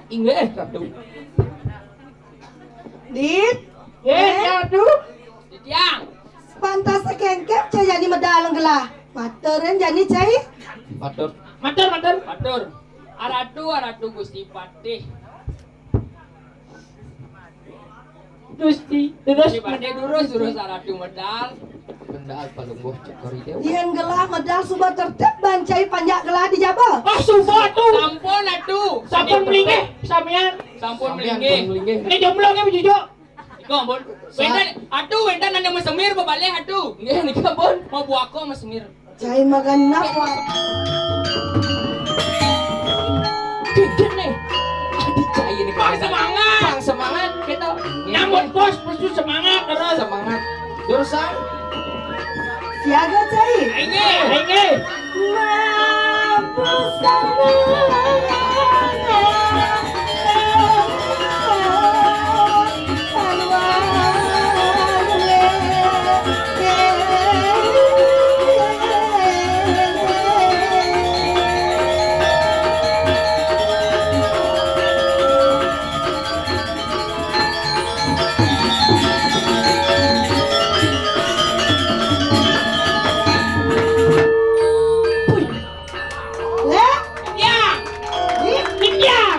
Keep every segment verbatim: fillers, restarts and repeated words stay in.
Inggih, Ratu. Dit. Nggih, Ratu. Titiang. Pantes kéngkén cai jani medal gelah. Matur jani cai. Matur. Matur, matur. Matur. Aratu, aratu Gusti Patih. Gusti, terus Gusti Patih durus, durus aratu medal. Medal palungguh cekor ide. Yén gelah medal suba tertib, ban cai panjak gelah di jaba. Ah, suba, Atu. Sampun, Atu. Sampun melinggih, samian. Sampun melinggih. Ini jomblo nggih, Jujuk? Nika ampun. Sa- Wénten, Atu, wénten anu masemir bebalih, Atu. Nggih, nika ampun. Mau buako masemir. Cai magenap, Wak. Dikit nih. Adi cai nih. Pang semangat. Pang semangat, gitu. Nyambut bos, mesti semangat terus. Semangat. Jurusan? Siaga, cai. Inggih. Inggih. Lé? Titiang. Di? Titiang.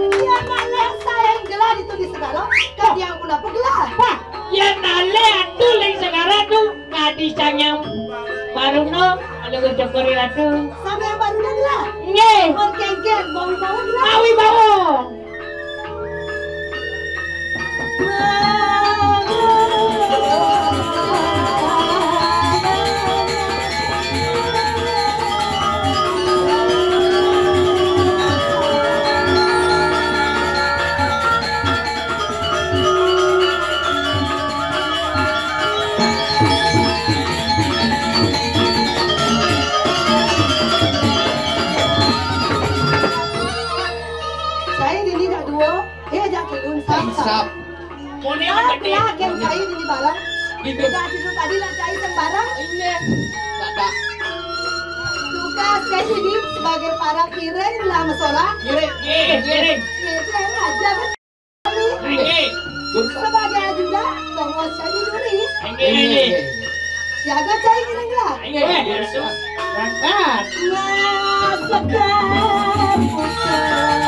Titiang malih saé gelah ditu di segara. Kadiang punapa gelah? Wah, yén alih atu ling segara tu, kadi sanyang baruno, anu gejokori ratu. Sanyang baruno gelah? Nggih. Mun kéngkén, bau-bau gelah? Awi bau. Cai dini dak dua, eh, ajak kelun, sap, sap. Sap. Mone. Ah, mone. Lah, gén cai dini barang. Gitu. Beda dulu tadi lah cai sing barang. Iya. Tak, tak. Tugas cai dini sebagai para kiring lah mesora. Kiring, kiring, kiring. Kiring aja, Mas. Inggih. Sebagai ajudan, tongos cai duri. Inggih, inggih. Siaga cai kiring lah. Inggih. Berangkat. Nah, segar putar.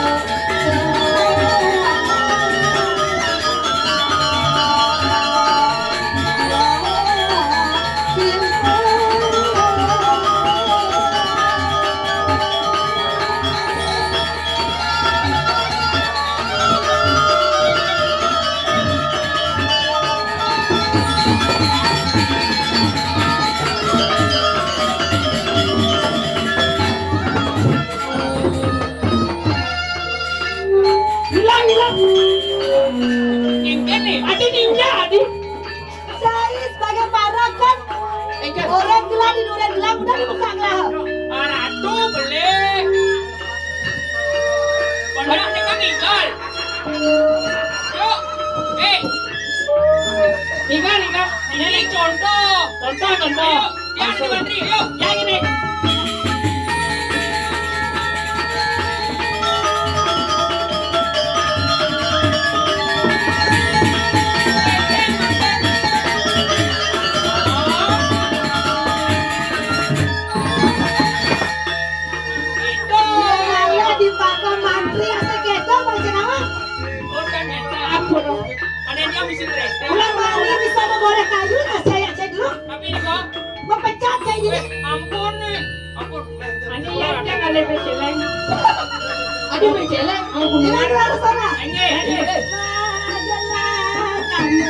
Hilang, hilang. Ini nih. Adi ninja, Adi. Cai sebagai para kan. Orang gelah di duren gelah udah dibuka gelah. Aratu beli. Banyak nih kan tinggal. Yuk. Eh. Tinggal, tinggal. Ini contoh. Contoh, contoh. Ayo, yang di Mantri, yuk. Yang ini. Itu. Nanya di Pak Mantri, asik keto, Pak Jenawa. Ampun. Ada yang bisa berita. Ulah mari bisa memboreh kayu, nah, saya cek dulu. Tapi ini kok. Mepecat kayak gini. Eh, ampun nih. Ampun. Ani ya, jangan lebih celeng. Aduh, lebih celeng. Ampun. Ini anu harus sana. Ini. Ini. Majalah kamu.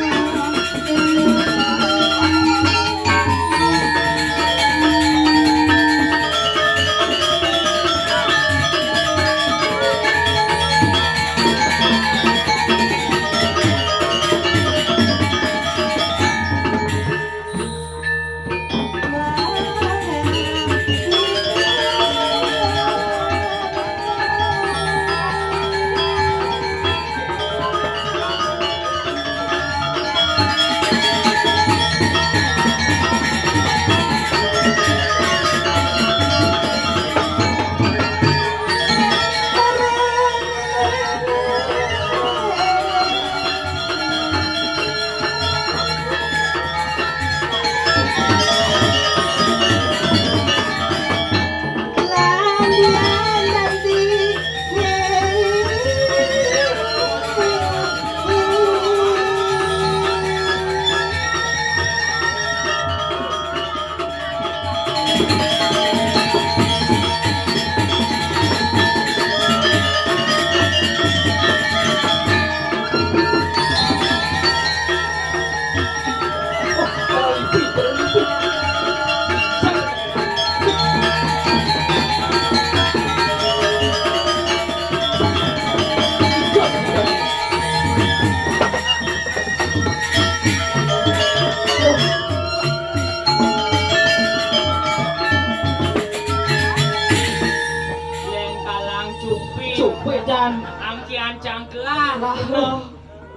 Pecan. Angkian cangkelan. Lah.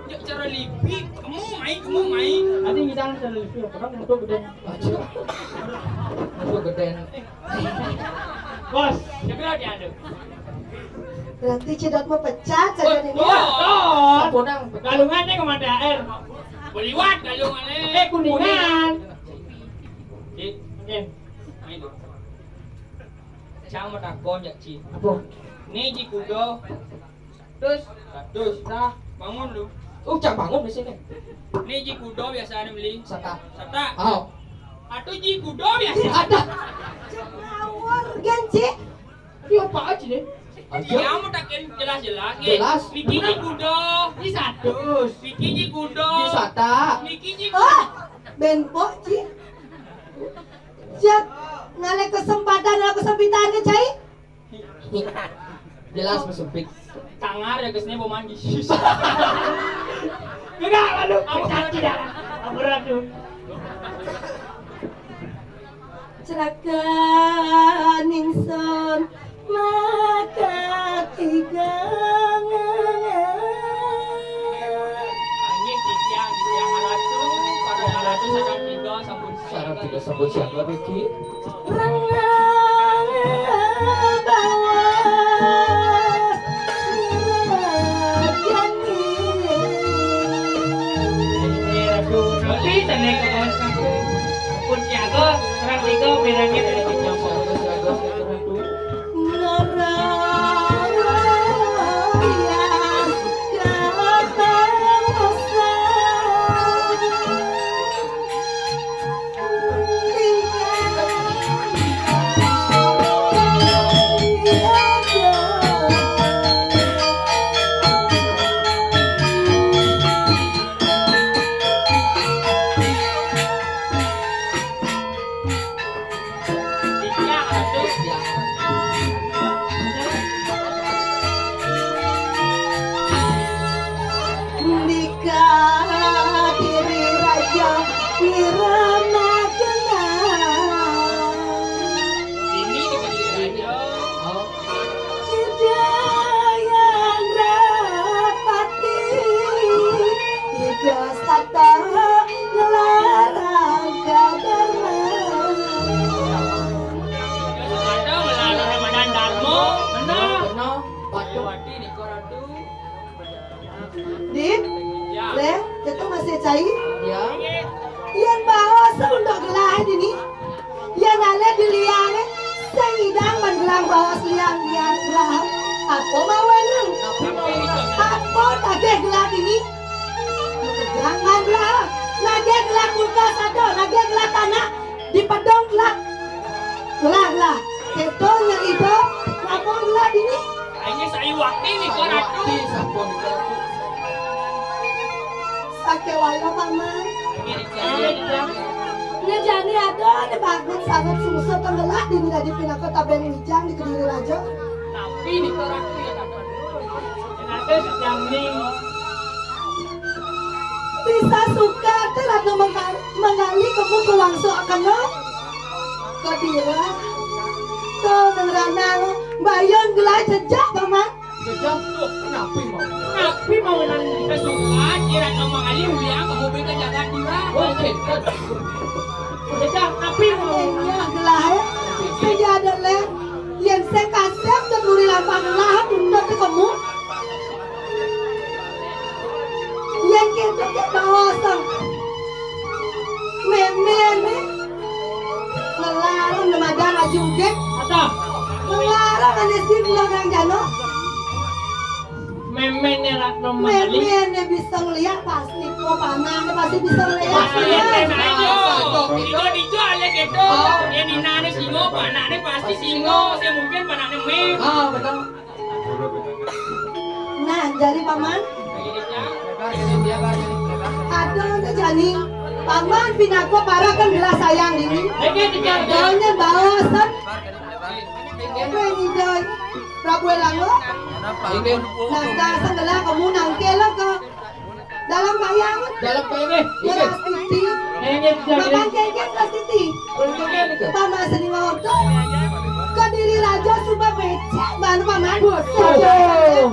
Cak cara lipi, kamu mai, kamu mai. Tadi ngidang cara lipi, apa kan untuk gede. Aja. Untuk gede. Bos, siapa lagi ada? Berarti Cidot mau pecat saja nih. Oh, oh. Sapunang. Galungannya kemana air? Beliwat galungannya. Eh, Kuningan. Cik. Oke. Main. Cang mau takon ya, Cik. Apa? Nih, Ji Kudo. Terus? Terus. Nah, bangun lu. Oh, cang bangun di sini. Nih, Ji Kudo biasa nih beli. Sata. Sata. Oh. Atau Ji Kudo biasa. Ada. Cek ngawur, kan, Cik? Iya, apa aja nih? Aja. Iya, mau takin jelas-jelas, nih. Jelas. Niki Ji Kudo. Di satu. Niki Ji Kudo. Di sata. Niki Ji Kudo. Oh, benpok, Cik. Cek ngalih kesempatan, ngalih kesempitan, kan, Cai? Jelas mesempit. Tangar ya kesini mau mandi. Enggak, aduh, aku cantik dah. Aku ragu. Celaka ningsun maka tiga. Anjing titiang, titiang ratu, para ratu sakan tiga sampun. Sakan tiga sampun siapa, Beki? Rengang bawas nirajani. Tapi tene ke bawah satu. Pun siaga, orang tiga bedanya dari kita. Siaga, siaga, siaga, siaga. Noroyan kapawasan. Ndika diri raja nirama genah. Sini di diri raja. Oh. Ida Hyang Rapati, Ida Sata ngelarang kadarman. Ada ngelarang Ramadan Darmo. Benar. Benar. Patut. Din, ya. Leh, kita masih cai? Ya. Yang bawa seunduk gelah ini. Yan ale diliane, sing idang man gelah baos liang-liang gelah. Apa mawenang? Apa tagih gelah dini? Jangan gelah. Nagih gelah kulkas ada, nagih gelah tanah, di pedong gelah. Gelah, gelah. Keto nyerida, apa gelah dini? Ayo sayu wakti nih, Ratu. Sayu wakti, sampun, Ratu. Sakewala, Paman. Ngejani ada, ada banget sangat sungsut tenggelam di dadi pinaka tabeng wijang di Kediri Raja. Tapi di Ratu ya, Ratu. Nanti sedang nih. Bisa suka te Ratna mengka-, menggali kemu ke wangsu akena. Kedira. Tuh, nang ranang, bayun gelah jejak, Paman. Jejak tuh, napi mau? Napi mau nang kita suka, kira nama kali uliang, kamu beli ke jaga dira. Oh, cek. Jejak, napi mau? Iya, gelah, ya. Sing ada, Leh. Yen sing kasep, tuh duri lampah gelah, bunda tuh kamu. Yen kita ke bawah sang. Meme, meme. Ngelarang nemadan aja uge. Ada. Ngelarang ane sih bilang yang jano. Meme ne Ratno Mali. Meme ne bisa ngeliat pasti. Kok panahnya pasti bisa ngeliat. Pasti ngeliat. Dijo, dijo, ale keto. Yen inane singo, panahnya pasti singo. Saya mungkin panahnya meme. Ah, betul. Nah, jari Paman. Ada anu jani. Paman pinaka parakan gelah sayang ini. Daunnya baosan. Ini doi. Prabu Elango. Nah, dasar gelah kamu nangkil ke dalam kayang. Dalam kayang, eh. Iya. Beras titi. Ini jadi. Paman kengkeng beras titi. Paman seni wawoto. Kediri Raja suba becek banget, Paman. Waduh.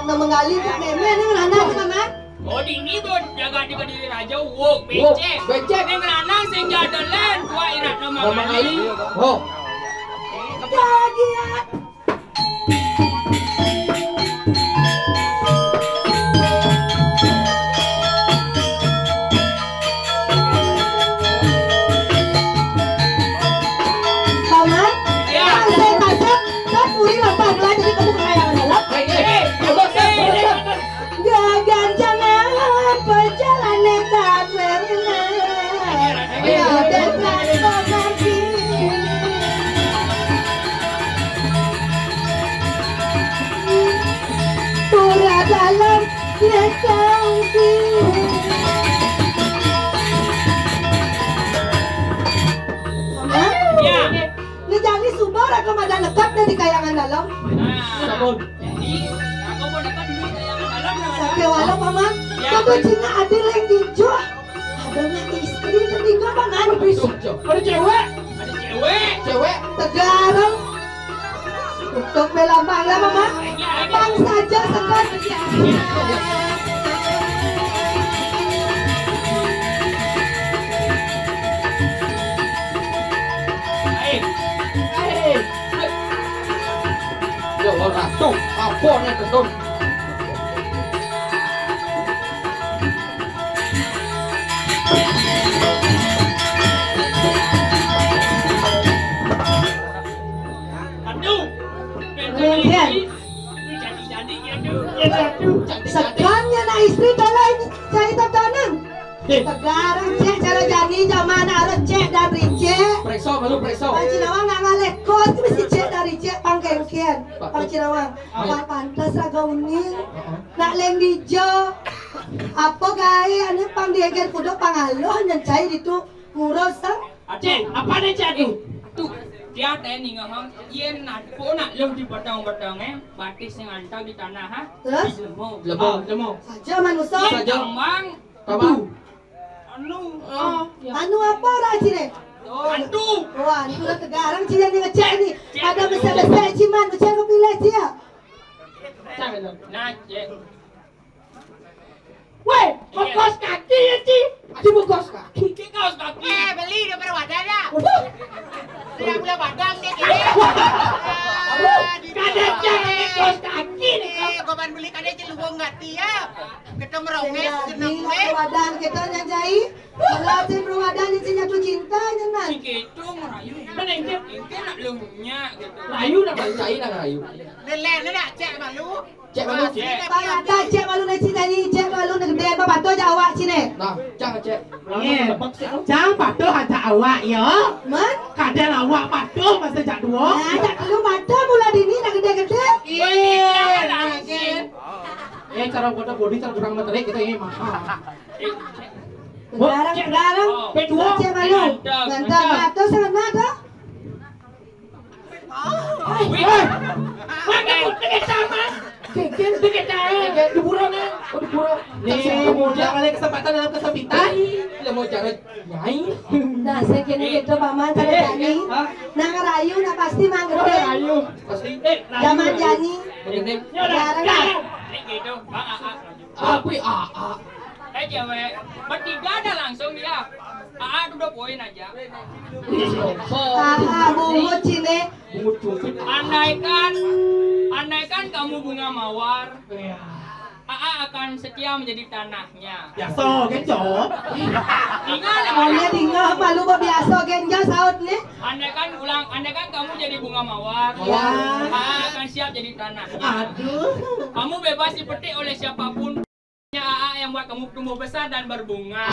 Nama ngalih kat meme ni ngranang sama. Oh, dini tu jaga di berdiri raja, wok, becek. Becek. Ni ngranang sing jadelen, tua irat nama ngalih. Oh. Kagiat. Paman, ya. Saya kasih, kan uri lampah belah, jadi kamu kena yang dalam. Hei, hei, hei, hei, hei, hei. Gagancangan perjalanan tak pernah. Ya, dan tak mengerti. Pura dalam lekangku. Mama? Ya. Ni jani suba raga madan lekap dari kayangan dalam. Nah. Sabun. Jadi, raga mau dekat di kayangan dalam, nah. Sakit walau, Mama. Ya. Kamu cina ada leng dijo. Ada nak istri ketiga, Mama, anu bisik. Ada cewek. Ada cewek. Cewek. Tegarang. Untuk bela mangga, Mama. Bang saja sekat. Hei. Hei. Ya Allah, ratu, apa ni, Ketun? Aduh. Mungkin. Jadi-jadi ya, aduh. Ya, aduh. Sekarangnya nak istri dalam cari tatanan. Eh. Sekarang cek cara jani zaman arah cek dan ricek. Periksa, malu periksa. Pang Cinawang nak ngalih kos tu mesti cek dan ricek pang kengken. Pang Cinawang. Apa pantas raga uning? Heeh. Nak leng dijo. Apa gawe ane pang dieger kuda pang aluh nyen cai ditu ngurus sang? Cek, apa ni cek tu? Tu, dia tanya ni ngahang, yen nak, ko nak lem di batang-batang, eh, batis yang antang di tanah, ha? Terus? Di lemo. Lemo, lemo. Saja manusia. Yen saja. Tambang. Tambang. Anu. Oh, ya. Anu apa ora cire? Oh. Antu. Oh, antu lah tegarang cire ni ngecek ni. Cek. Ada besar-besar ciman, ngecek kau pilih dia. Nah, cek. Weh, bungkus kaki ya, Ci. Ci bungkus kaki. Ci kaos kaki. Eh, beli dia baru ada dah. Waduh. Sudah mula badang dia kini. Waduh. Kada jangan kaos kaki ni. Eh, beban beli kada celubung gati ya. Kita meronges, jeneng gue. Wadah kita nyajai. Kalau cek perwadah ni cek jatuh cinta nyenan. Ci gitu ngerayu. Mana yang cek? Ini nak lungnya gitu. Rayu nak bancai nak rayu. Lele, lele, cek malu. Cek malu. Cek. Bang Ata, cek malu nak cek tadi, cek malu nak gede apa patuh je awak sini. Nah, cang cek. Ye. Cang patuh aja awak ya. Man? Kadang awak patuh masa jak dua. Nah, jak dulu patuh mula dini nak gede-gede. Iya, lagi. Eh, cara foto body cara kurang materik kita ini mah. Sekarang, sekarang. Cek malu. Mantap. Mantap. Patuh sana dah. Wih. Mana kau dekat sama? Dekat, dekat, dekat. Di pura ni. Oh, di pura. Ni, kemudian kali kesempatan dalam kesempitan. Dia mau cara nyai. Nah, saya kira gitu, Paman, cara nyai. Hah? Nah, ngerayu, nah, pasti mang gede. Ngerayu. Pasti. Eh, rayu. Zaman jani. Begini. Jarang. Gitu. Ah, ah, ah. Apa, ah, ah? Eh, cewek, bertiga ada langsung dia. Aa, dua poin aja. Aa, bungut sini. Andaikan, andaikan kamu bunga mawar, Aa akan setia menjadi tanahnya. Biasa, kencok. Tinggal. Hanya tinggal malu biasa, kencok saut ni. Andaikan ulang, andaikan kamu jadi bunga mawar, ya. Aa akan siap jadi tanahnya. Aduh. Kamu bebas dipetik oleh siapapun. Aa yang buat kamu tumbuh besar dan berbunga.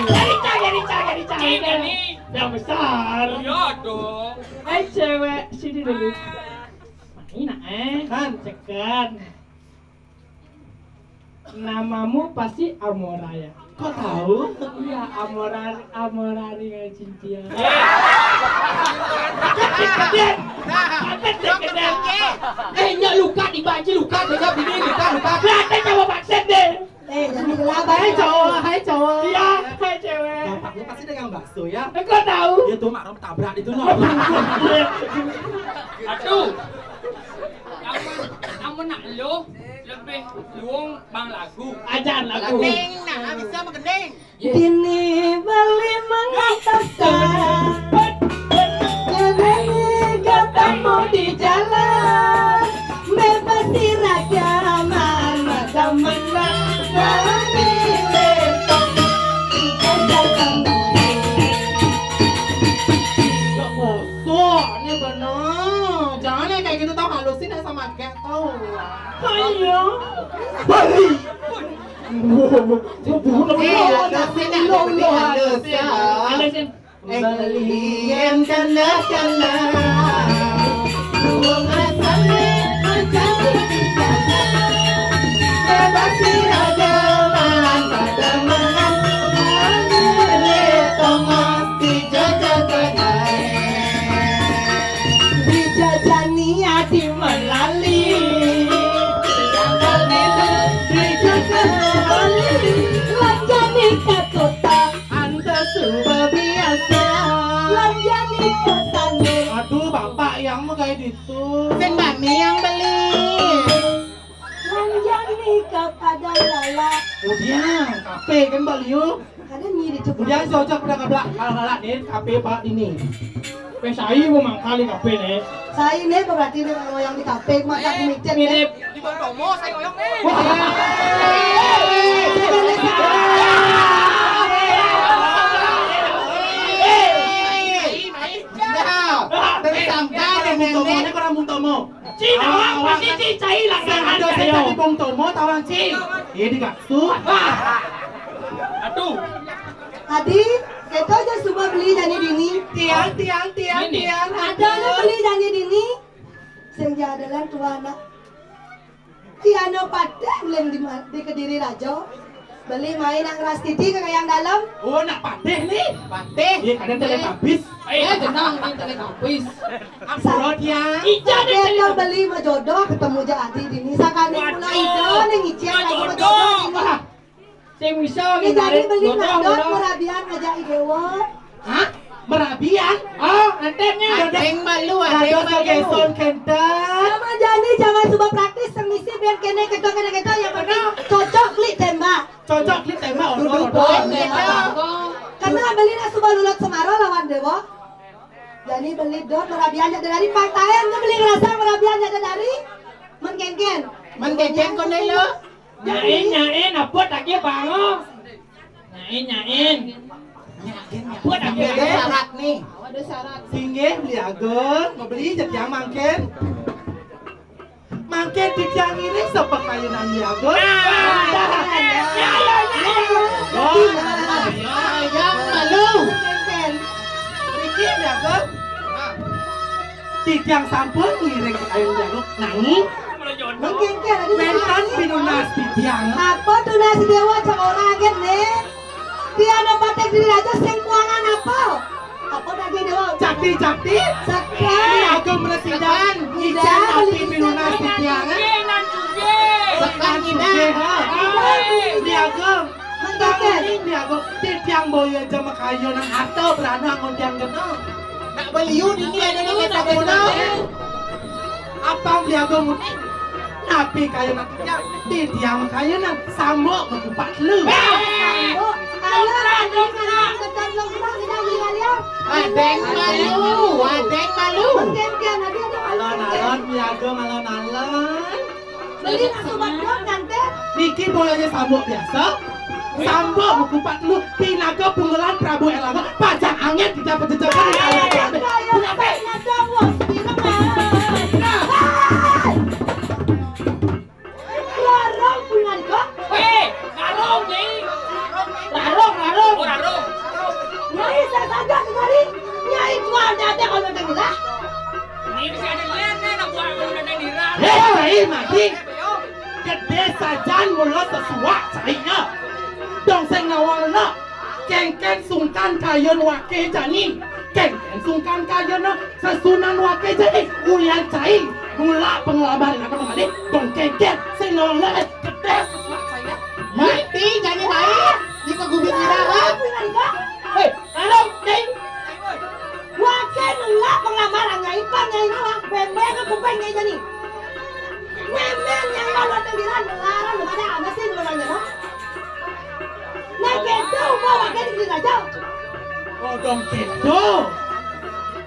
Jadi cah, jadi cah, jadi cah. Cik ini yang besar. Iya dong. Eh, cewek, sini dulu. Ini nak, eh. Kan. Cekan. Namamu pasti Amora ya? Kok tahu? Iya, Amora, Amora Ringa Cintia. Keden. Keden. Eh, nya luka di banci, luka, dia bini, luka, luka. Berarti coba paksa deh. Eh, jadi gelap, hai cowok, hai cowok. Iya, hai cewek. Bapakmu pasti dagang bakso ya? Kok tahu? Dia tuh mak rom tabrak itu loh. Aduh. Mun nak lu lebih luung bang lagu. Ajan lagu. Gending, nah, bisa mah gending. Dini beli mangantosan. Nyanyi ketemu di jalan. Bebas iragaman, mata menang. Kami besok. Gak usah, ini bener. Jangan yang kayak gitu, tau, halusin ya sama gak tau. Ayo. Balik. Iya, halusin ya, lebih halus ya. Halusin. Belian kena-kena. Bunga sambil mencari kita. Bebas iragaman, pada menang. Anggur di tongos, di jajakan air. Dijajani adi melali. Dijajani katuta. Anta suba biasa. Lanjani kasane. Aduh, bapak yang mau kayak gitu. Sing bani yang beli. Lanjani kepada lala. Udiang, kape kan, Mbak Liu? Ada nyi di cepet. Udiang, cocok udah ngeblak. Kalau ngelak nih, kape Pak ini. Pe sai mau mangkali kape nih. Sai nih, berarti nih kalau yang di kape, mata aku micet, mirip. Di Bang Tomo, saya ngoyong nih. Wah. Nah, dari sangka ada Bung Tomo, nenek. Ini kurang Bung Tomo. Cina, awak pasti cai langganan saya. Ada saya tadi Bung Tomo, tawang Ci. Iya, di Gaksu. Aduh. Adi, kita aja semua beli jani dini. Tiang, tiang, tiang, tiang. Ada aja beli jani dini. Sing jalan tuan nak. Tiano pateh leng di, di Kediri Rajo. Beli main nak ngeras titi ke yang dalam. Oh, nak pateh nih. Pateh. Iya, kadang telepabis. Eh, tenang, ini telepabis. Ampura dia. Ija dia beli ma jodoh ketemu ja adi dini. Sakane mula ida ning icen lagi ma jodoh dini. Sing bisa. Ini jadi beli nadot merabian ngajak idewa. Hah? Merabian? Oh, entennya. Ada yang malu, ada yang malu. Son kenten. Sama jani jangan suba praktis, semisi biar kene keto, kene keto, yang penting cocok li tembak. Cocok li tembak, duduk. Karena beli nak suba lulak semaro lawan dewa. Jadi beli dot merabian ada dari pakaian tu beli ngerasa merabian ada dari. Mengkengken. Mengkengken kau ni lo. Nyain, nyain, apa tak kira bango. Nyain, nyain. Apa tak kira? Ada syarat nih. Ada syarat. Singgih beli agung, mau beli jadi yang mangkin. Mangkin di tiang ini sepekayunan beli agung. Nah, ya, ya, ya, ya. Oh, yang malu. Mangkin. Riki beli agung. Titiang sampun ngiring kekayun jaluk nanging mungkin ki ada di wénten pinunas titiang. Apa tunas dewa cak orang agen nih? Tiada patek diri aja sing kuangan apa? Apa daging dewa? Cakti-cakti. Sekan. Agung meresidan. Ijang api pinunas titiang. Sekan ida. Di agung. Mengkikir. Ini aku titiang boyo aja makayunan harta berana ngundang kena. Nak beliu dini ada nak kata kena. Apa beli aku muni? Napi kayunan titiang? Titiang makayunan sambuk mengumpat lu. Sambuk. Ayo, ayo, ayo, ayo, ayo, ayo, ayo. Adeng malu, adeng malu. Alon-alon, beli aku alon-alon. Beli nak sobat dot nanti. Niki bolanya sambuk biasa. Sambuk buku empat puluh. Pinaga punggelan Prabu Erlangga. Pajak angin tidak berjejakan di kalangan. Punya pe. Warung punya kok. Eh, warung nih. Warung, warung. Oh, warung. Nyai saya saja kemari. Nyai jual dada kalau dengar. Ini bisa ada lihat nih, nak buat kalau dengar. Hei, mati. Gedé sajan mula sesuak carina. Dong sing nawang lena. Kéngkén sungkan kayun waké jani. Kéngkén sungkan kayun sesunan waké jani. Ulian cai mula penglamar nak kembali. Dong kéngkén sing nawang lena. Gedé sesuak carina. Mati jani baé. Di kegubit ira, ha? Héi, anu, Ding. Waké nulak penglamar nyai pan nyai nawang, bembeng ke kuping nyai jani. Memang nyai lawan tenggiran melarang kepada anak sih, melarangnya, no? Nah, gitu, gua wakil di raja. Kodong gitu.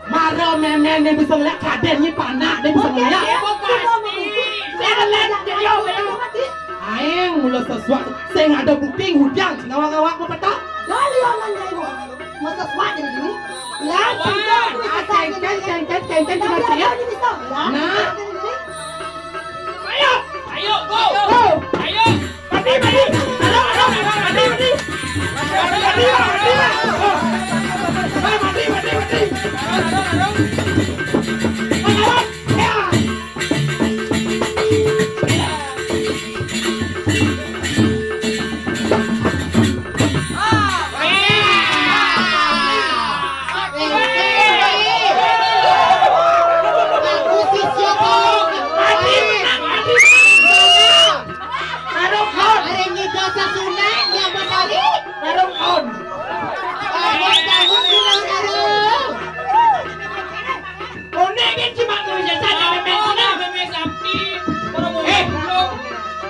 Maro memen dia bisa ngeliat kaden ni panak, dia bisa ngeliat. Oke, ya, gua pasti. Dia ngeliat, dia ngeliat. Aing mula sesuatu. Sing ada bukti ngudang, ngawak-ngawak mau petak. Gali orang nyai mau. Mau sesuatu jadi gini. Lah, cengkeh, cengkeh, cengkeh, cengkeh, cengkeh. Nah. Ayo, ayo, go. Go. Ayo. Mati, mati. Aduh, aduh, mati, mati. Mati, mati, mati, mati. Mati, mati, mati. Aduh, aduh, aduh. Ayo. Ya.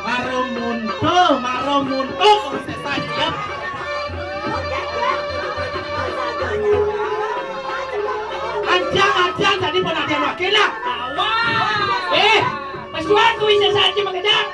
Maro muntul, maro muntul, maro muntul, kalau saya saja. Aja, aja, tadi pun ada yang wakil lah. Eh, pesuatu bisa saja mengejar.